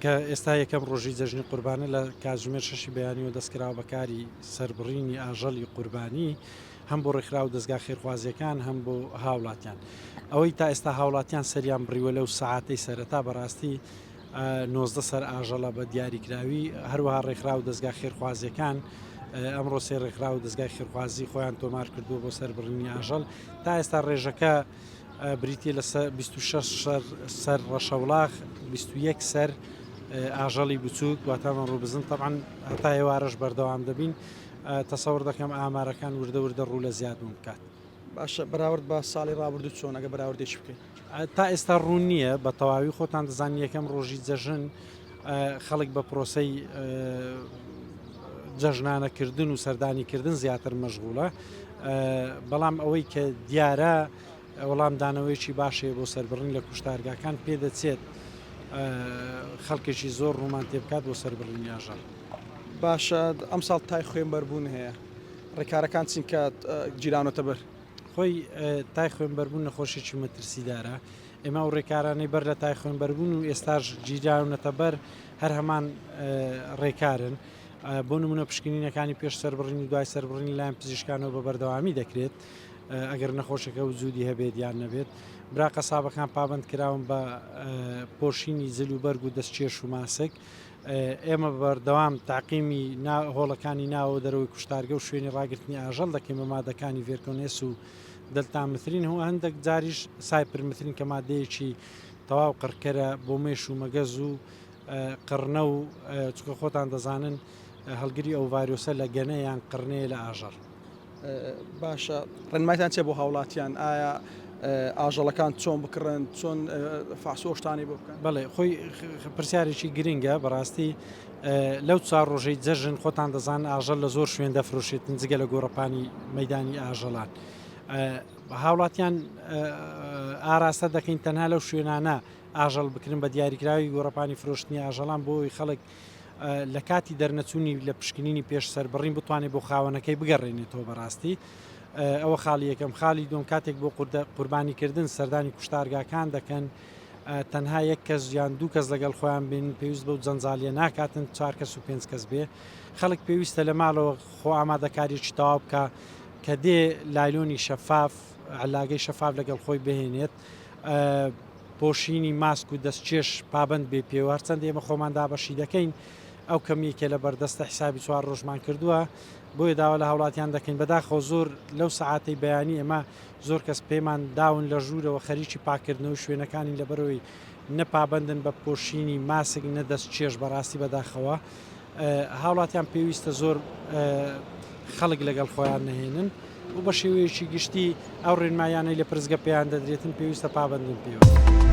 کە ئێستا یەکەم ڕۆژی جەژنی قوربانە لە کاتژمێر شەشی بەیانیەوە دەستکراوە بە کاری سەربڕینی ئاژەڵی قوربانی هەم بۆ ڕێکخراو و دەزگا خێرخوازیەکان هەم بۆ هاوڵاتیان. ئەوەی تا ئێستا هاوڵاتیان سەریان بڕیوە لەو سەعاتەی سەرەتا بەڕاستی 19 سەر ئاژەڵە بە دیاریکراوی هەروەها ڕێکخراو و دەزگا خێرخوازیەکان ئەمڕۆ سێ ڕێکخراو و دەزگای خێرخوازی خۆیان تۆمار کردووە بۆ سەربڕینی ئاژەڵ تا ئێستا ڕێژەکە بریتیە لە 26 سەر سەر ڕەشەوڵاخ 21 سەر ئاژەڵی بچووک واتە ڕووبزن تەبعەن هەتا ئێوارەش بەردەوام دەبین تەسەور دەکەم ئامارەکان وردە وردە ڕوو لە زیادبوون بکات. باشە بەراورد بە ساڵی ڕابردوو چۆن ئەگەر بەراوردێکی بکەین؟ تا ئێستا ڕوون نییە بە تەواوی خۆتان دەزانن یەکەم ڕۆژی جەژن خەڵک بە پرۆسەی جەژنانەکردن و سەردانیکردن زیاتر مەشغوڵە بەڵام ئەوەی کە دیارە وەڵامدانەوەیەکی باش هەیە بۆ سەربڕین لە کوشتارگاکان پێدەچێت خەڵکێکی زۆر ڕوومان تێبکات بۆ سەربڕینی ئاژەڵ. باشە ئەمساڵ تای خوێنبەربوون هەیە ڕێکارەکان چین کە گیراونەتە بەر؟ خۆی تای خوێنبەربوون نەخۆشیی مەترسیدارە ئێمە ئەو ڕێکارانەی بەر لە تای خوێنبەربوون و ئێستاش گیراونەتە بەر هەر هەمان ڕێکارن بۆ نمونە پشکنینەکانی پێش سەربڕین و دوای سەربڕین لەلایەن پزیشکانەوە بە بەردەوامی دەکرێت ئەگەر نەخۆشەکە وجودی هەبێت یان نەبێت برا قەسابەکان پابند کراون بە پۆشینی جل و بەرگ و دەستکێش و ماسک ئێمە بەردەوام تاقیمی هۆڵەکانی ناوە دەرەوەی کوشتارگە و شوێنی ڕاگرتنی ئاژەڵ دەکەین بە مادەکانی ڤێرکۆنێس و دەلتامترین و هەندێک جاریش سایپرمترین کە مادەیەکی تەواو قڕکەرە بۆ مێش و مەگەز و قڕنە و چونکە خۆتان دەزانن هەڵگری ئەو ڤایرۆسە لە گەنە یان قڕنەیە لە ئاژەڵ. باشە ڕێنمایتان چیە بۆ هاوڵاتیان ئایا ئاژەڵەکان چۆن بکڕن چۆن فاس و شتانی بۆ بکەن؟ بەڵێ خۆی پرسیارێکی گرنگە بەڕاستی لەو چوار ڕۆژەی جەژن خۆتان دەزان ئاژەڵ لە زۆر شوێن دەفرۆشێتن جگە لە گۆڕەپانی مەدانی ئاژەڵان هاوڵاتیان ئاراستە دەکەین تەنها لەو شوێنانە ئاژەڵ بکرن بە دیاریکراوی گۆڕەپانی فرۆشتنی ئاژەڵان بۆ ئەوەی خەڵک لە کاتی دەرنەچوونی لە پشکنینی پێش سەربڕین بتوانێت بۆ خاوەنەکەی بگەڕێنێتەوە بەڕاستی ئەوە خاڵی یەکەم خاڵی دوم کاتێک بۆ قوربانیکردن سەردانی کوشتارگاکان دەکەن تەنها یەک کەس یان دوو کەس لەگەڵ خۆیان بین پێویست بەو جەنجالیە ناکاتن چوار کەس و پێنج کەس بێ خەڵک پێویستە لە ماڵەوە خۆ ئامادەکاریی تەواو بکە کە دێ لایلۆنی شەفاف علاگەی شەفاف لەگەڵ خۆی بهێنێت پۆشینی ماسک و دەستکێش پابەند بێ پێوە، هەرچەندە ئێمە خۆمان دابەشی دەکەین، ئەو کەمیەی کە لە بەردەستە حیسابی چوار ڕۆژمان کردووە، بۆیە داوا لە هاوڵاتیان دەکەین، بەداخەوە زۆر لەو سەعاتەی بەیانی ئێمە زۆر کەس پێمان داون لە ژوورەوە خەریکی پاککردنەوەی شوێنەکانین لەبەرئەوەی نە پابەندن بە پۆشینی ماسک نە دەستکێش بەڕاستی بەداخەوە هاوڵاتیان پێویستە زۆر خەڵک لەگەڵ خۆیان نەهێنن و بە شێوەیەکی گشتی ئەو ڕێنماییانەی لە پرسگە پێیان دەدرێتن پێویستە پابەندن پێوە.